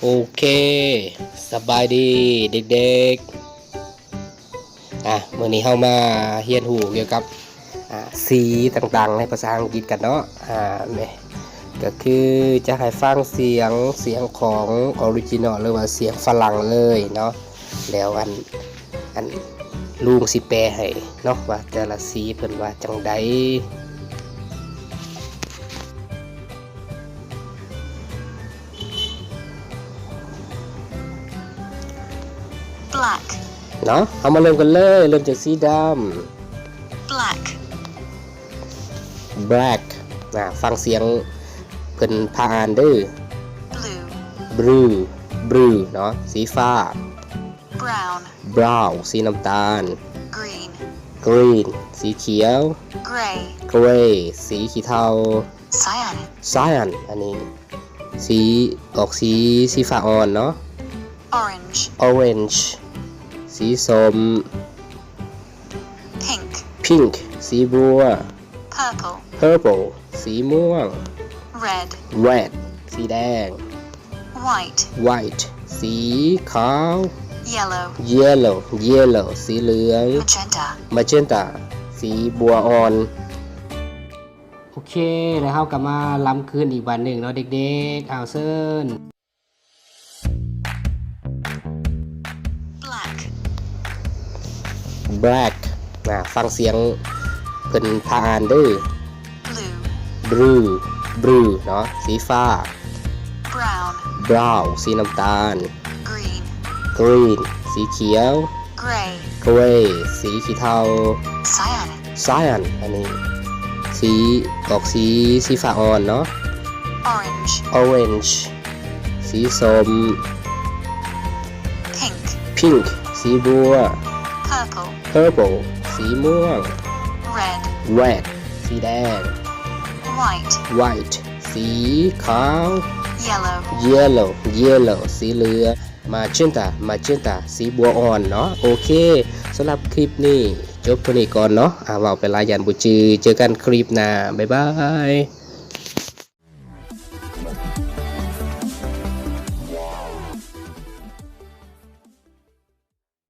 ໂອເຄ ສະບາຍດີເດັກໆ ອ່ະ ມື້ນີ້ເຮົາມາຮຽນຮູ້ກ່ຽວກັບ ອ່າ ສີຕ່າງໆໃນພາສາອັງກິດກັນເນາະ ອ່າ ນີ້ ກໍຄືຈະໃຫ້ຟັງສຽງ ສຽງຂອງ original ຫຼືວ່າສຽງຝຣັ່ງເລີຍເນາະ ແລ້ວອັນ ອັນ ລຸງຊິແປໃຫ້ເນາະ ວ່າແຕ່ລະສີເພິ່ນວ່າຈັ່ງໃດ. Black ເນາະ ເຮົາມາເລີ່ມກັນເລີຍ ເລີ່ມຈາກສີດຳ Black Black ອ່າ ຟັງສຽງເພິ່ນພາອ່ານເດີ້ Blue Blue Blue ເນາະ ສີຟ້າ Brown Brown ສີນ້ຳຕານ Green Green ສີຂຽວ Grey Grey ສີຂີ້ເທົາ Cyan Cyan ອັນນີ້ສີ ອອກສີ ສີຟ້າອ່ອນເນາະ Orange Orange ສີສົ້ມ Pink Pink ສີບົວ Purple Purple ສີມ່ວງ Red Red ສີແດງ White White ສີຂາວ Yellow Yellow Yellow ສີເຫຼືອງ Magenta Magenta ສີບົວອ່ອນ. ໂອເຄ ແລ້ວເຮົາກໍມາລຳຄືນອີກບາດໜຶ່ງເນາະເດັກໆ ເອົາເຊີນ. Black Black ອ່າ ຟັງສຽງເພິ່ນພາອ່ານເດີ້ Blue Blue Blue ເນາະ ສີຟ້າ Brown Brown ສີນ້ຳຕານ Green Green ສີຂຽວ Grey Grey ສີຂີ້ເທົາ Cyan Cyan ອັນນີ້ສີ ອອກສີ ສີຟ້າອ່ອນເນາະ Orange Orange ສີສົ້ມ Pink Pink ສີບົວ Purple Purple ສີມ່ວງ Red Red ສີແດງ White White ສີຂາວ Yellow Yellow Yellow ສີເຫຼືອງ Magenta Magenta ສີບົວອ່ອນເນາະ. ໂອເຄ ສຳລັບຄລິບນີ້ຈົບເທົ່ານີ້ກ່ອນເນາະ ອາ ເວົ້າໄປຫຼາຍຢ້ານບໍ່ຈື່ ເຈີກັນຄລິບໜ້າ ບາຍບາຍ.